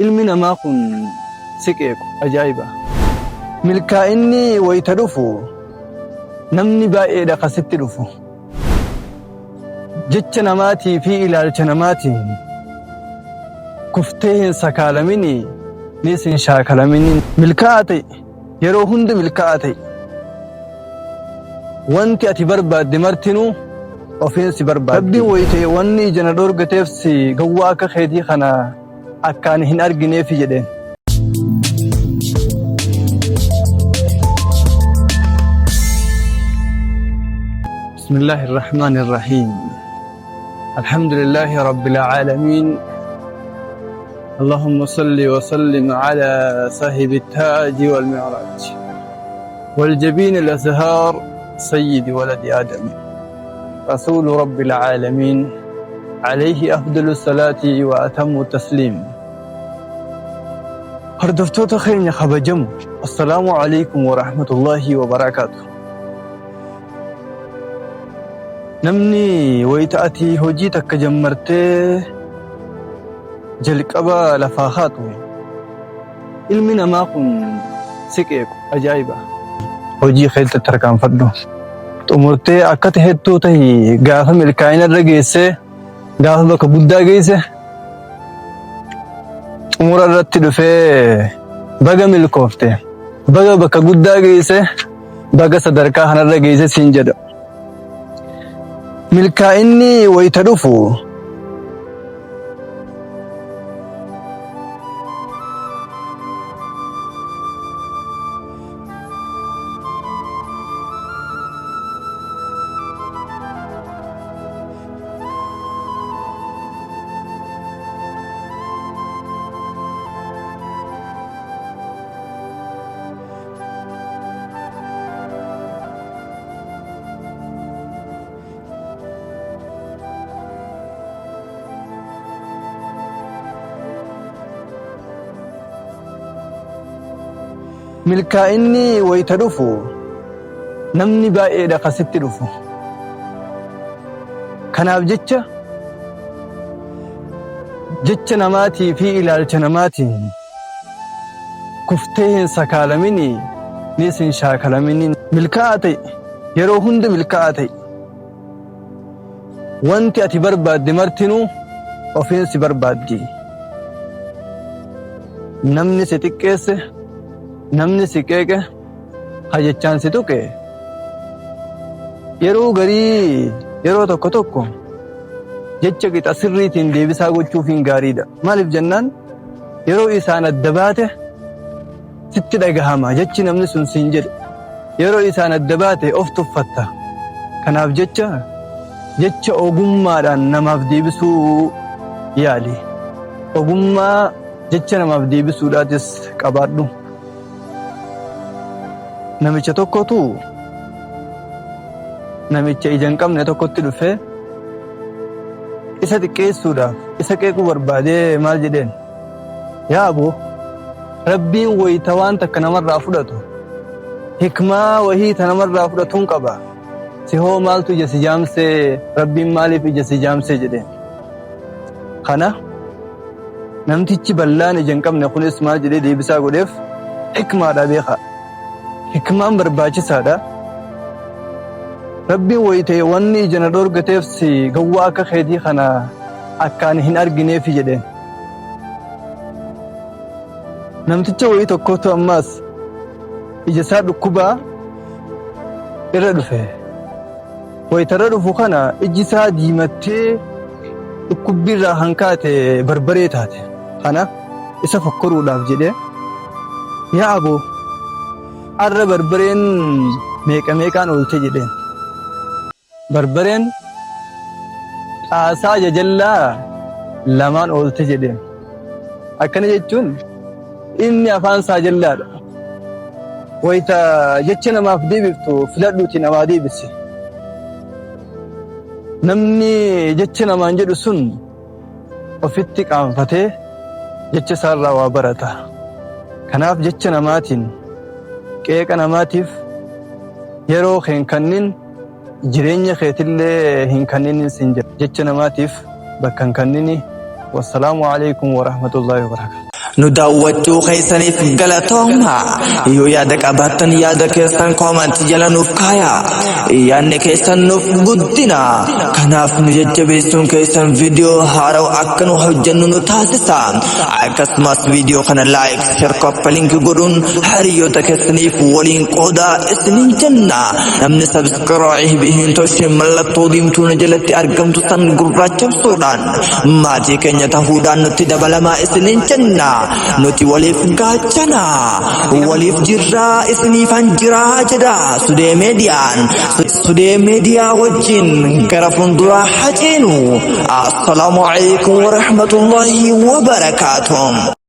Ilmi namaa kun si qeequ ajaa'iba. Milkaa'inni wayita dhufu namni baay'eedha kan sitti dhufu. Jecha namaatii fi ilaalcha namaatiin kuftee hin sakaalamini nis hin shaakalamini. Milkaa'aa ta'i yeroo hunda milkaa'aa ta'i. Wanti ati barbaadde martinuu ofiin si barbaaddi. Rabbiin wayita wanni ija na dhoorgateef si gowwaa akka keetii kana akkaan hin argineefi jedheen. بسم الله الرحمن الرحيم الحمد لله رب العالمين اللهم صل وسلم على صاحب التاج والمعراج والجبين الأزهار سيد ولد آدم رسول رب العالمين عليه أفضل الصلاة وأتم التسليم. Hordoftoota keenya kabajamu, assalaamu alaikum warahmatullaahi wabarakaatu. Namni wayita ati hojii takka jammartee jalqaba lafaa kaatu ilmi namaa kun si qeequ ajaa'iba. Hojii keetti tarkaanfadhu. Xumurtee akka tahettuu tahi gaafa milkaa'ina irra geessee gaafa bakka guddaa geesse xumura irratti dhufee baga milkoofte, baga bakka guddaa geesse, baga sadarkaa kanarra geesse siin jedha. Milkaa'inni wayita dhufu milkaa'inni wayita dhufu namni baay'eedha kan sitti dhufu. Kanaaf jecha jecha namaatii fi ilaalcha namaatiin kuftee hin sakaalamini nis hin shaakalamini. Milkaa'aa ta'i yeroo hunda milkaa'aa ta'i. Wanti ati barbaadde martinuu ofiin si barbaaddi. Namni si xiqqeesse, namni si qeeqe, hajechaan si tuqe yeroo garii yeroo tokko tokko jecha qixa sirriitiin deebisaa gochuufiin gaariidha. Maaliif jennaan yeroo isaan adda baate sitti dhagahama jechi namni sun siin jedhe. Yeroo isaan adda baate of tuffatta. Kanaaf jecha jecha ogummaadhaan namaaf deebisuu yaali. Ogummaa jecha namaaf deebisuudhaatis qabaadhu. Namicha tokkotu namicha ija hin qabne tokkotti dhufee isa xiqqeessuudhaaf isa qeequu barbaadee maal jedheen? Yaa aboo, Rabbiin wayita waan takka namarraa fudhatu hikmaa wahii ta namarraa fudhatuun qaba. Si hoo maaltu ija si jaamsee? Rabbiin maaliif ija si jaamsee jedheen. Kana namtichi bal'aan ija hin qabne kunis maal jedhee deebisaa godheef? Hikmaadha beekaa. Hikmaan barbaachisaadha. Rabbiin wayita wanni ija na dhoorgateef si gowwaa akka keetii kana akkaan hin argineefi jedheen. Namticha wayii tokkotu ammaas ija isaa dhukkubaa irra dhufe. Wayita irra dhufu kana ijji isaa diimattee dhukkubbii irraa kan kaate barbaree taate. Kana isa fokkoruudhaaf jedhee yaa aboo arra barbareen meeqa meeqaan oolte jedheen. Barbareen xaasaa jajallaa lamaan oolte jedheen. Akkana jechuun inni afaan isaa jallaadha. Wayita jecha namaaf deebiftu filadhuuti namaa deebisi. Namni jecha namaan jedhu sun ofitti qaanfatee jecha isaarraa waa barata. Kanaaf jecha namaatiin qeeqa namaatiif yeroo kee hin kennin, jireenya keetillee hin kenninin siin jedha. Jecha namaatiif bakka hin kennini. Wassalaamu alaikum warahmatullaahi wabarakaatu. Nu daawwachuu keessaniif galatoomaa. Yoo yaada qabaattan yaada keessan comment jala nuuf kaayaa. Yaadni keessan nuuf guddina. Kanaaf nu jajjabeessuun keessan viidiyoo haarawaa akka nu hojjennu nu taasisa. Akkasumas viidiyoo kana like, share, copy link godhuun hiriyoota keessaniif waliin qoodaa isiniin jenna. Namni subscribe hin tolchin mallattoo diimtuu nu jalatti argamtu san gurraachamsuudhaan maatii keenya tahuudhaan nutti dabalamaa isiniin jenna. Nuti waliif gaachana. Waliif jirraa isiniifan jiraa jedha Sudee Meediyaan. Sudee Meediyaa wajjin gara fuulduraa haceenu. Assalaamu alaikum warahmatullahi wabarakaatuh.